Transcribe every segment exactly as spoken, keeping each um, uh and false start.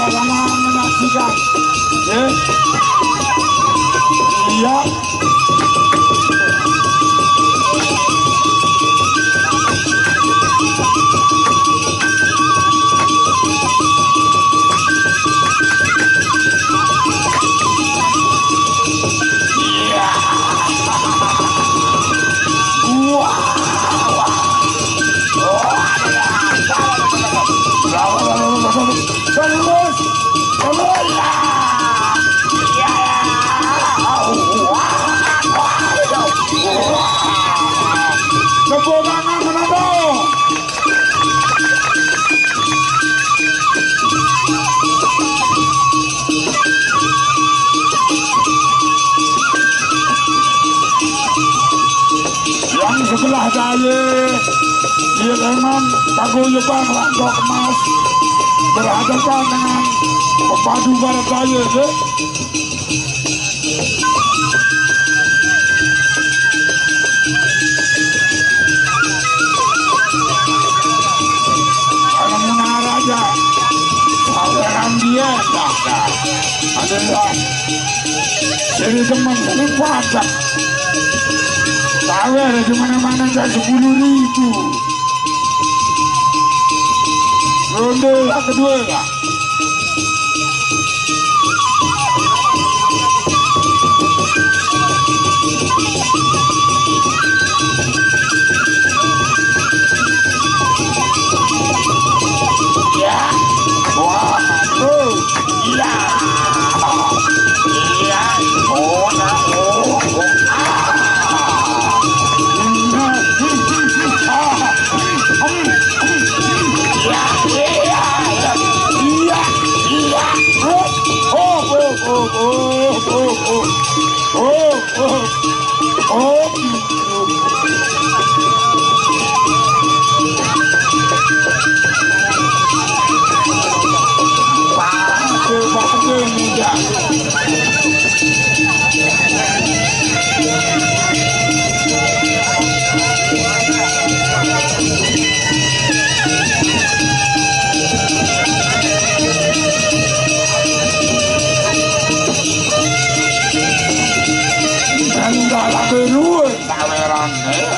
Sama menyaksikan. Ya. Iya. Iya. Wah. Wah. Wah. Terus. Terus. Iya. Iya. Wah. Wah. Wah. Tepuk tangan, penonton. Yang sebelah saya, dia memang paguyuban Lantok Emas berhadapan dengan pepadu barat daya, ya. Kalau mengarah aja, saweran dia, dah, dah. Adalah jadi teman, jadi pacar. Sawer di mana-mana, dah, sepuluh ribu. Ronde yang kedua, ya. Ya. Wah, tuh. Iya. Iya. Oh, nah, oh, oh. Ah. Iya, iya, iya. Iya, iya. Oh, oh, oh. Oh, oh, oh. Oh, oh. Oh. Pake, pake, ninja. Kan dalam beruang taweran, eh.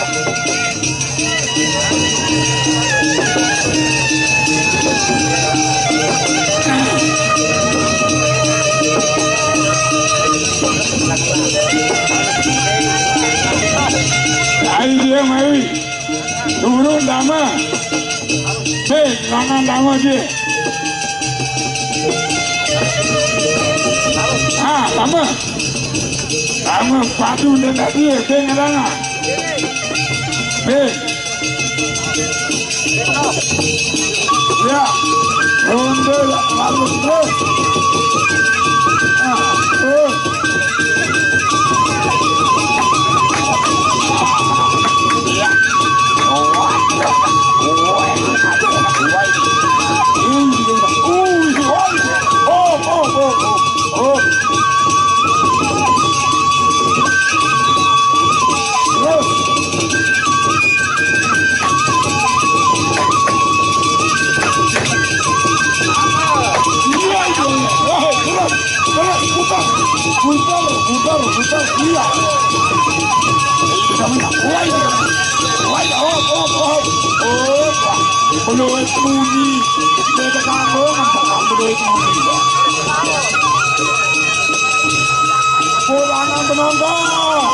Ayo dia mari. Turun dama. Be, tangan dama dia. Ah, dama. Dama padu dengan dia, dengan dama. Be. Ya, ronde lalu terus. Ah, terus. Ya. Oh, oh, oh, oh. Oh, oh, oh, oh. Oh. Iya, iya, iya. Wahai, terus, terus, putar. Putar, putar, putar. Iya. Wah, iya. Wah, iya. Oh, oh, oh. Oh, wah. Belum bunyi. Beda kamu, nampak kamu belum bunyi. Pulangan penonton.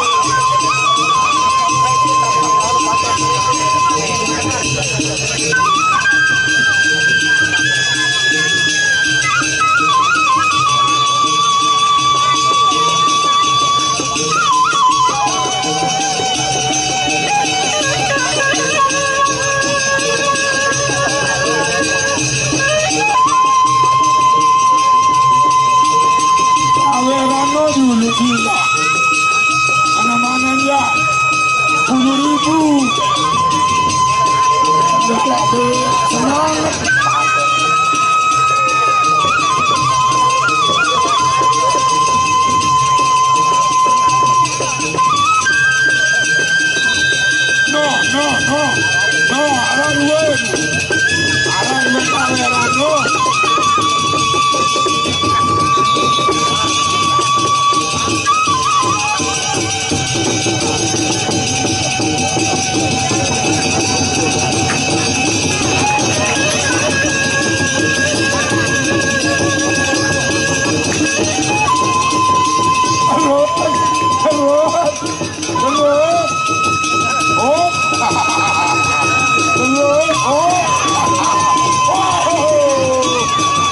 Awerano dulu gila. Terus, terus. Oh. Terus, oh. Oh.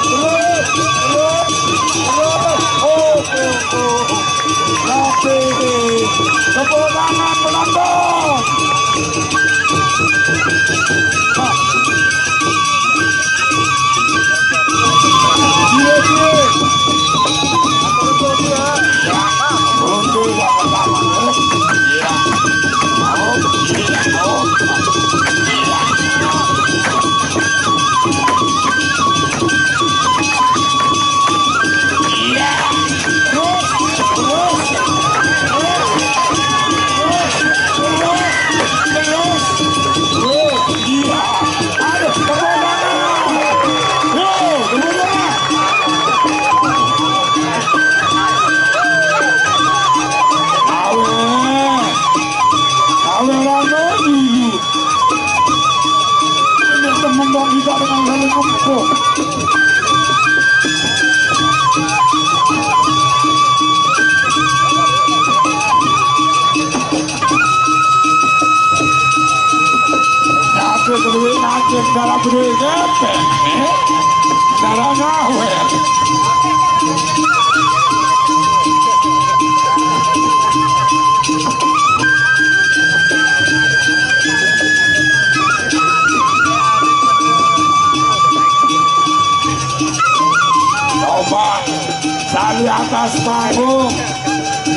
Terus, terus, terus. Oh, oh, oh. Rapi. Tepuk tangan penonton. Hah. Iya, iya. Untuk yang pertama, ya. Iya. Mau, iya, mau. Iya. Terus, terus, terus, terus, terus, terus, terus, iya. Aduh, tepuk tangan. Yo, tepuk tangan. Awe. Awe rame dulu. Ini temen dong kita dengan saling ngepuk. Nake kedua nake darah gede gepeng, eh? Darah ngawer. Coba dari atas panggung,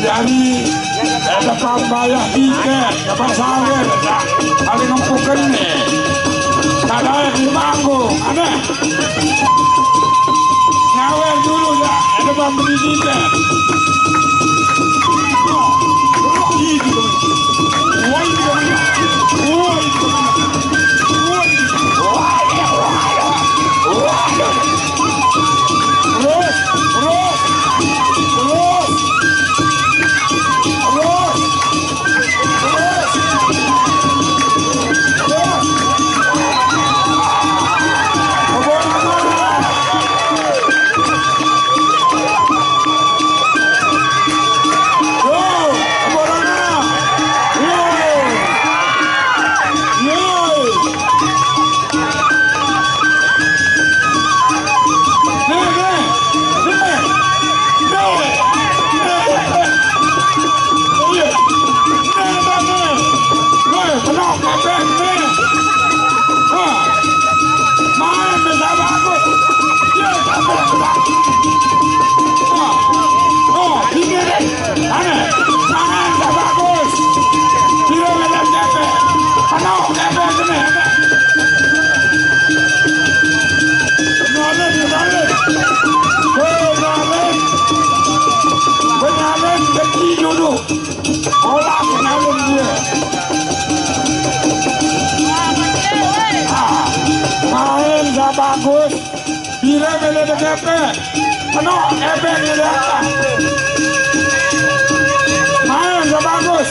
dari, eh, depan bayar tiket, depan sawit, nah, kali ngempukin nih. Kada di panggung, aneh. Nyawer dulu ya, ada bang beli juga. Wah, gitu. Wah, gitu. Wah, gitu. Wah, gitu. Wah, gitu. Terus, terus, terus, terus. Olah kenalin dia. Ah, main gak bagus. Bila mele begepe. Penuh epek dia. Main gak bagus.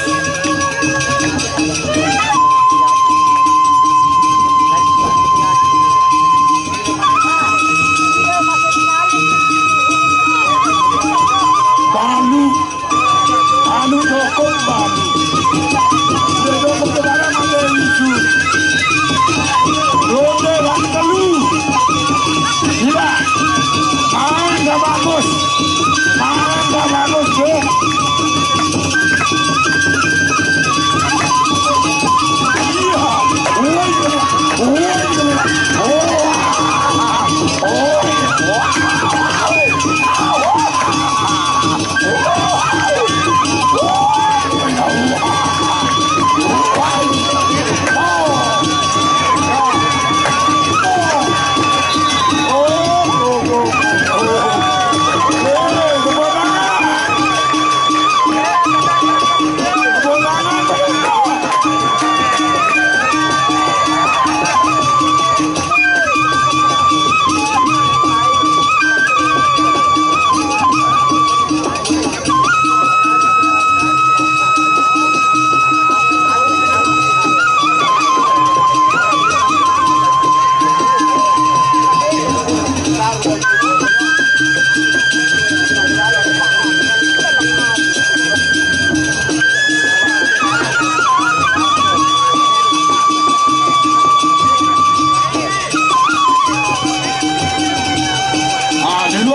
Balu. Anu dukung balu. Dia dukung sekarang ada isu. Ronde yang telu. Gila. Main gak bagus. Main gak bagus, bro. Iya. Woi, woi, woi. Oh. Oh.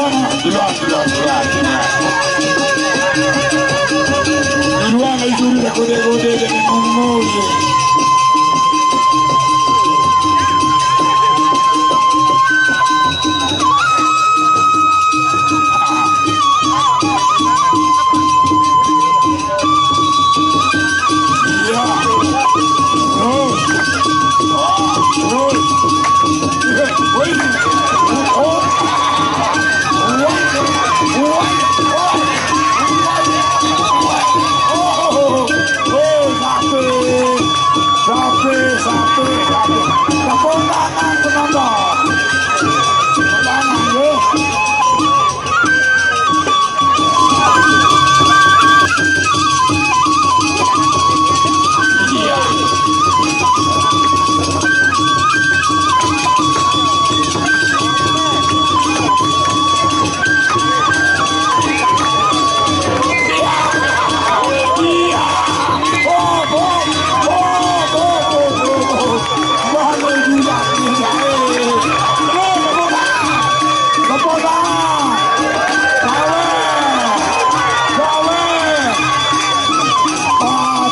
Duluan, duluan, duluan, duluan. Duluan, ayo, dulu, kode, kode, jadi ngomong, ya.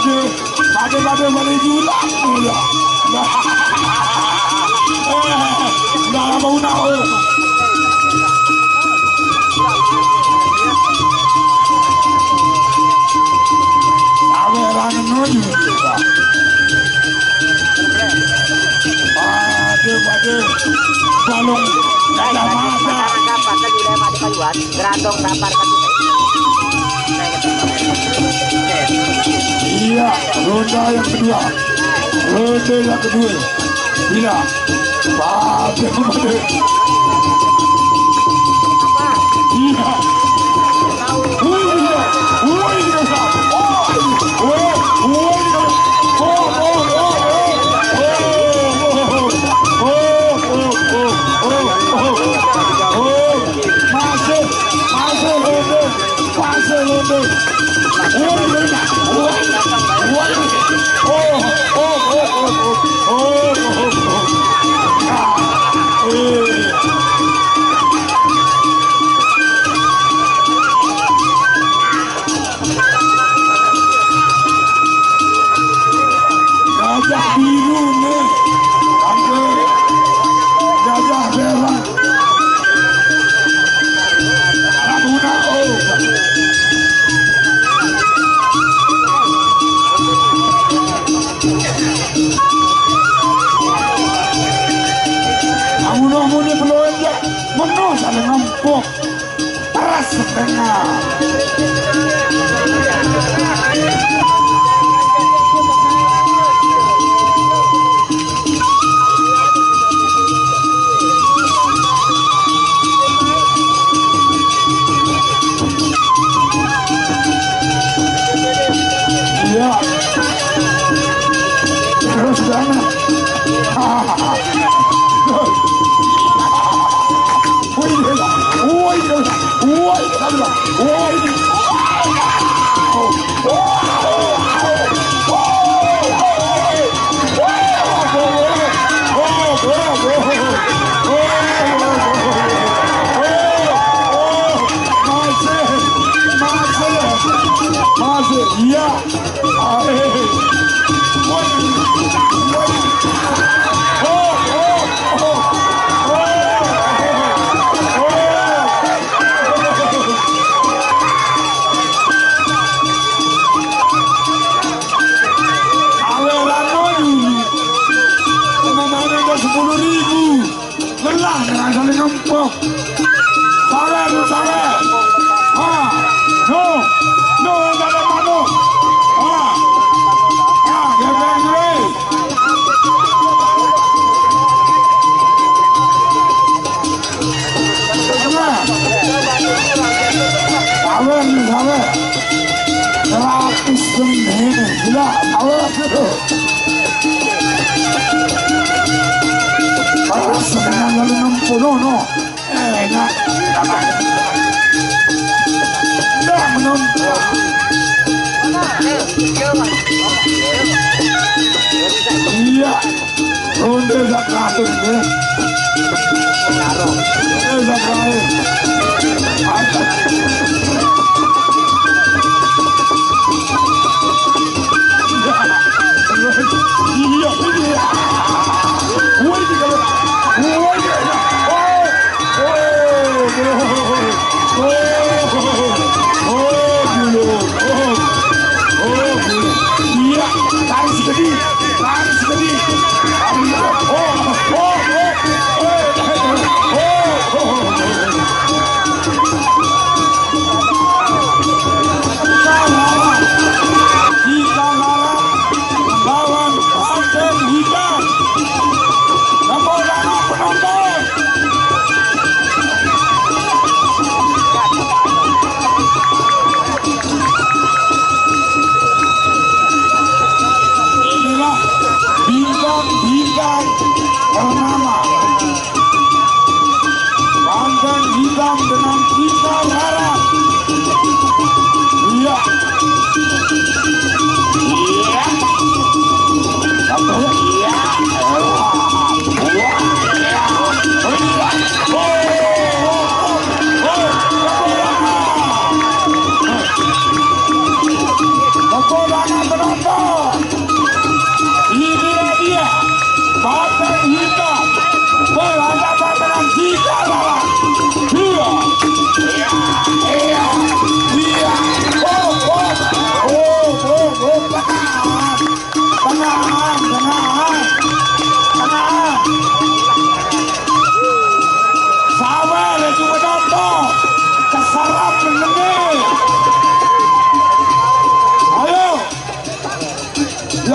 Pade, pade, pade, pade julak, ya. Eh, nggak lama una, oh. Saweran nuju, ya. Pade, pade, balong, nggak ada mata. Gerandong, tapar, kan. Iya, ronde yang kedua. Ronde yang kedua. Bila? Pade, pade. Iya. Wih, iya. Wih, iya. Oh, wih, wih, iya. Oh, oh, oh, oh. Oh, oh, oh, oh, oh, oh. Masih, masih ronde. Pase londo. Woi, woi, woi. Oh, oh, oh, oh, oh. Oh, oh, oh. Ah, eh. Gajah biru nih. Ada gajah merah. Laguna, oh. Laguna muni belanja, menu saling ngempok. Peras setengah. Iya. Terus banget. Woi, woi, woi, woi. Iya. Awe lano dulu. Pengumumannya udah sepuluh ribu. Lelah dengan saling ngempok. Sawer, sawer. Ah, no, no, nggak ada mano. Ah, ah, gembeng gue. Nah, sawer nih, sawer. Gratis sendiri, gila, sawer gitu. Para sebenarnya lu nempuh, no, no. Enak. Nggak menonton. Iya. Ronde sak katur, ya. Ronde sak katur.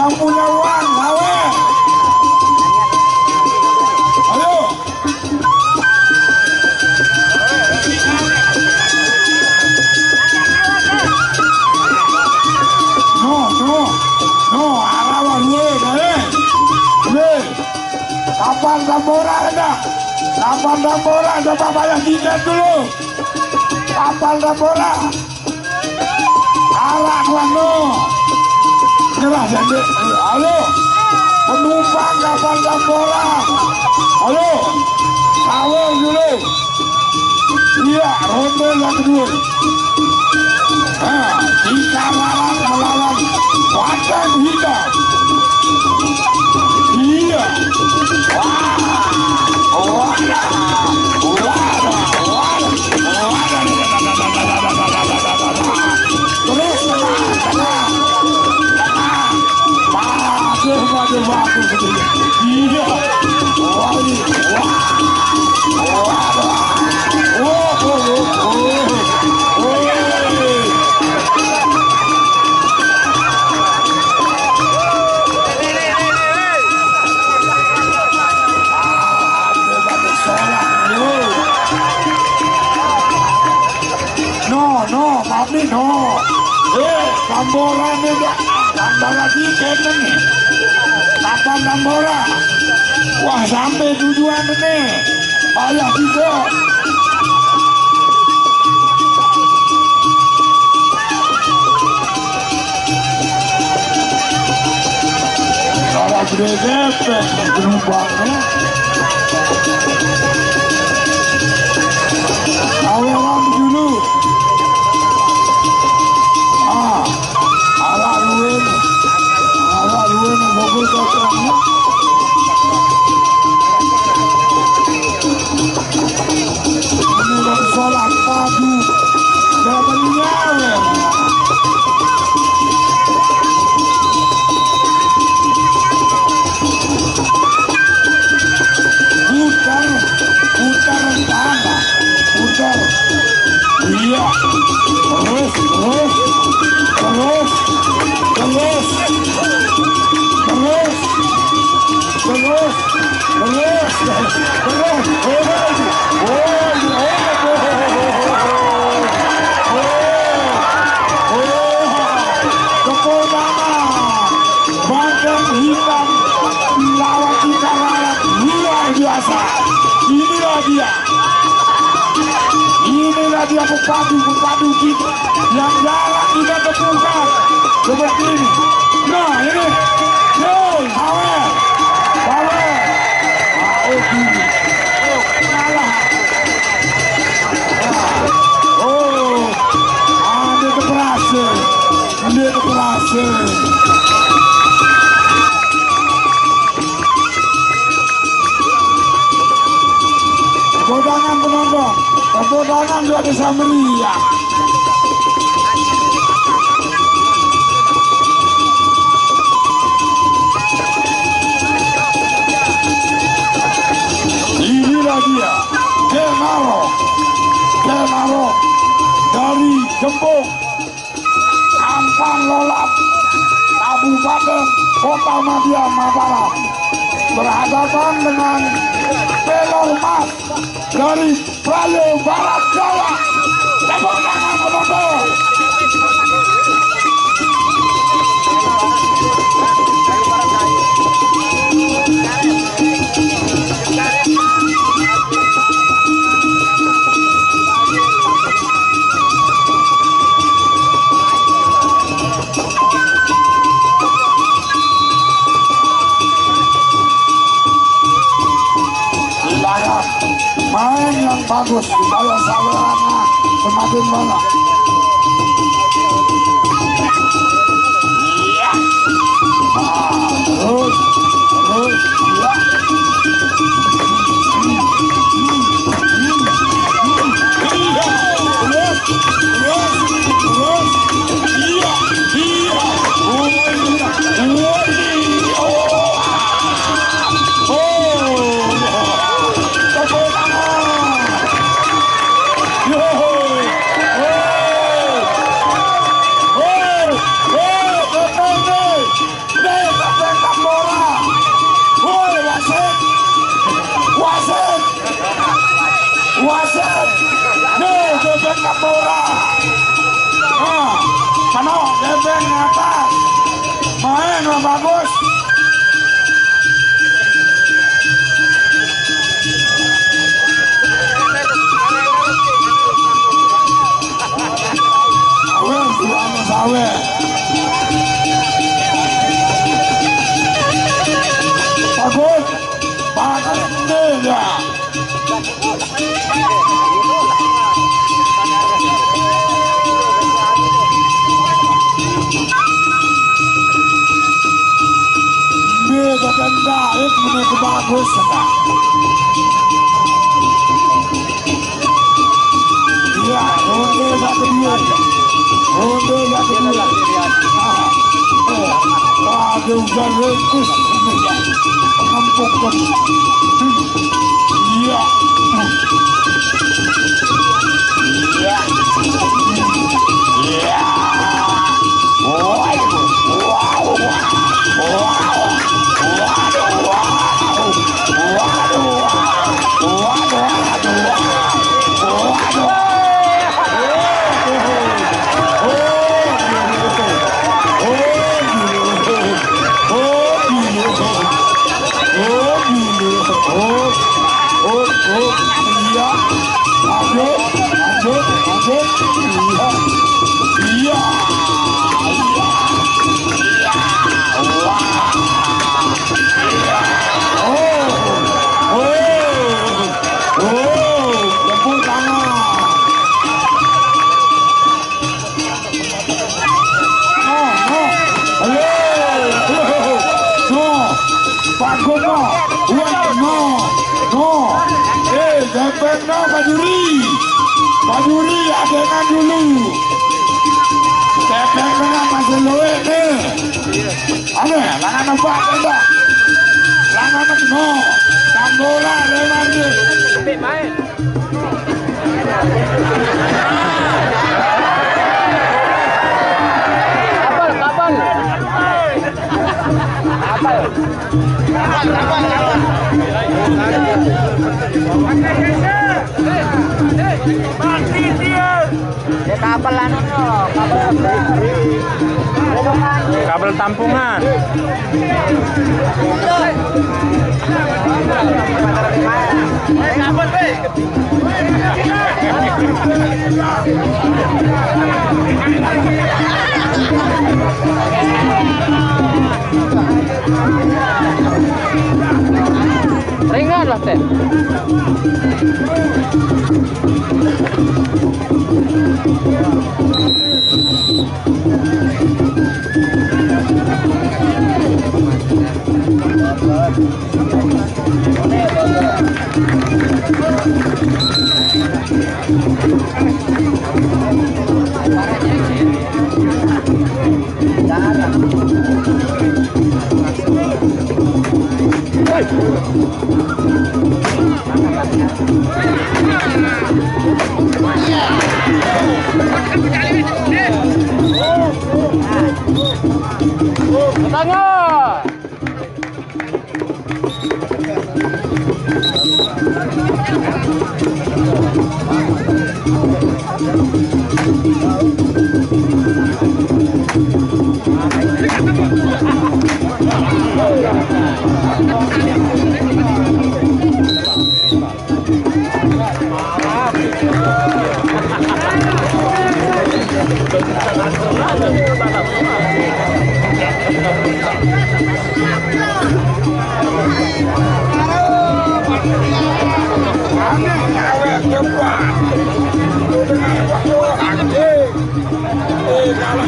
Yang punya uang, sawer. Ayo. No, no, no, arah dua, eh. Weh. Kapan tambora ada? Kapan tambora? Coba bayar tiket dulu. Kapan tambora? Arah kono. Nyerah jande. Ayo. Penumpang kapan tambora? Ayo. Sawer dulu. Iya, ronde yang kedua. Nah, kita lawan melawan Padang Hitam. Iya. Wah. Wah. Wah. Wah. Terus tenang, tenang. Tenang. Bagus, bagus, bagus. Iya. Wah, ini. Wah. Wah, wah. Oh, oh, oh, oh. Oh. No, no, mami, no. Eh, tamboran ini, tamboran ini keren nih. Kapan tambora? Wah, sampai tujuan ini. Payah juga. Kalau gede depet, penumpangnya. Tawaran dulu. Ah, ala luwih. Ala luwih, bagus, bagus. Ini udah sholat padu. Udah menyawer. Putar, putar tanah, putar. Iya. Terus, terus, terus, terus, terus, terus, terus, terus. Woi, woi, woi, woi. Tepuk tangan. Bandeng hitam lawan kita lawan luar biasa. Inilah dia. Inilah dia pepadu-pepadu kita yang jarang kita temukan seperti ini. Nah, ini. Hei, sawer. Sawer. Nah, oh, gini. Oh, kalah. Oh, ada berhasil. Dia berhasil. Tepuk tangan penonton. Tepuk tangan juga bisa meriah. Inilah dia, Kenaro. Kenaro dari Gembong. Ampang Lolap, Kabupaten Kota Madya Mataram, berhadapan dengan Pelor Mas dari Prayo Barat Daya. Tepuk tangan penonton. Silakan main yang bagus supaya sawerannya semakin banyak. Iya. Nah, terus, terus, iya. Iya, terus, terus, terus. Iya, iya. Oh, iya. Oh, iya. Oh. Oh. Tepuk tangan. Yo. Oh. Oh. Oh, tepuk tangan. Wis, Pak. Iya, ronde satu dua. Ronde satu dua. Ah, oh, ada hujan letus. Pengempukan. Iya. Iya. Iya. Oh, oh, oh, iya. Lanjut, lanjut, lanjut. Iya. Iya. Iya. Iya. Wah. Iya. Oh. Oh. Oh. Tepuk tangan. No, no. Halo. No. Pak Goma. Wah, no. No. Eh, jangan no, Pak Juri. Pak Juri, adenan dulu. Kepeng tengah masih luwih nih. Ada, langan apa, tembak. Langan apa, no. Tambola, Renaldi. Kapal, kapal. Kapal. Ya, kapal anu, no. Kapal. Kabel tampungan. Ringan lah, Teh. Tengah.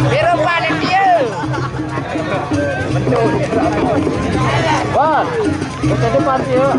Biru panitia. Wan, kita depan yuk.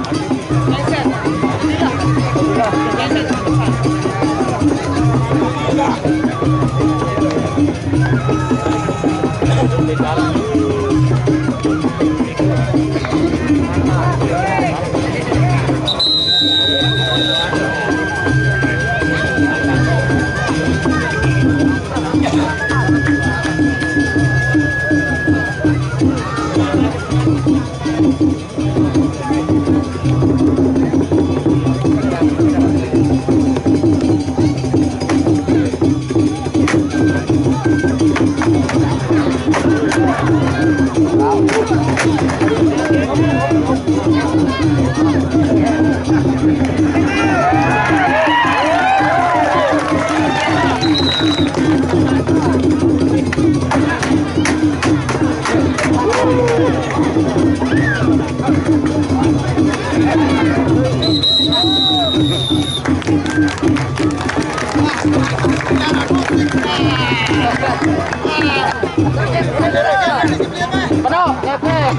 Penuh, ngepek.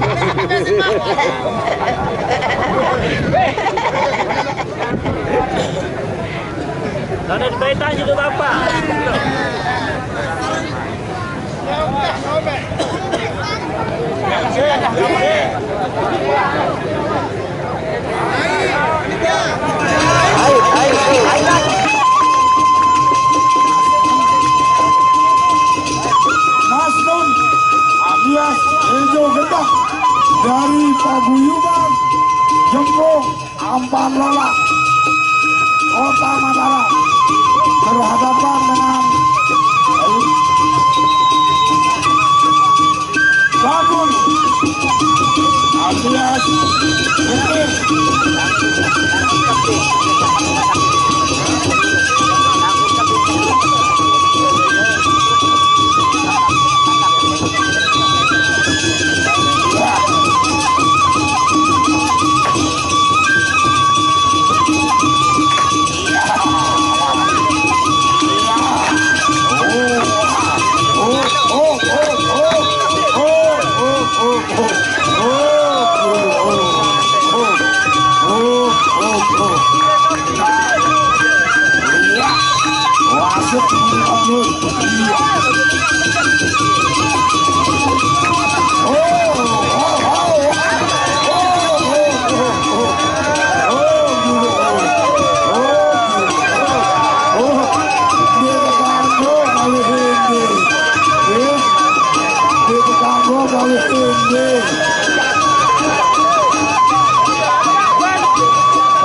Ada di Taitan juga, Bapak. Nasrun alias Ejo Gendang dari Paguyuban Jempung, Ampan Lola, Kota Mataram, berhadapan dengan Bagus alias Betir.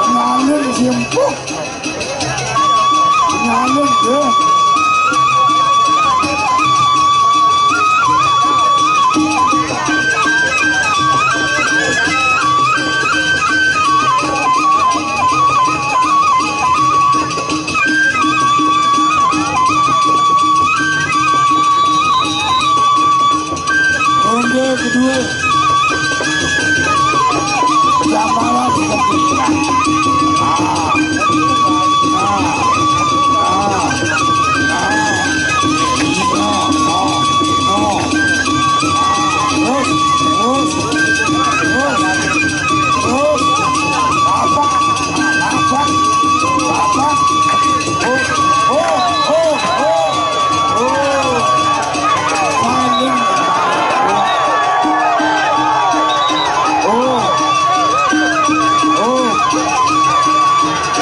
Ngalir simpuk. Ngalir, ya. Ronde kedua. Jamaah. Ah. Ah. Ah. Ah. Terus, terus, terus, terus. Apa? Apa? Apa? Oh, oh, oh, oh. Oh. Paling. Oh. Oh.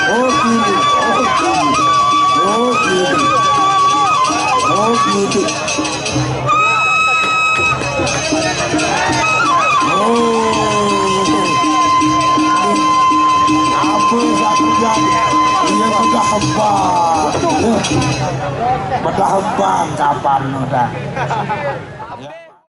Oh, gini. Oh, gini. Oh, gini. Oh, gini. Oh. Apa yang aku jadi? Iya, pedah hembang. Pedah hembang kapan udah.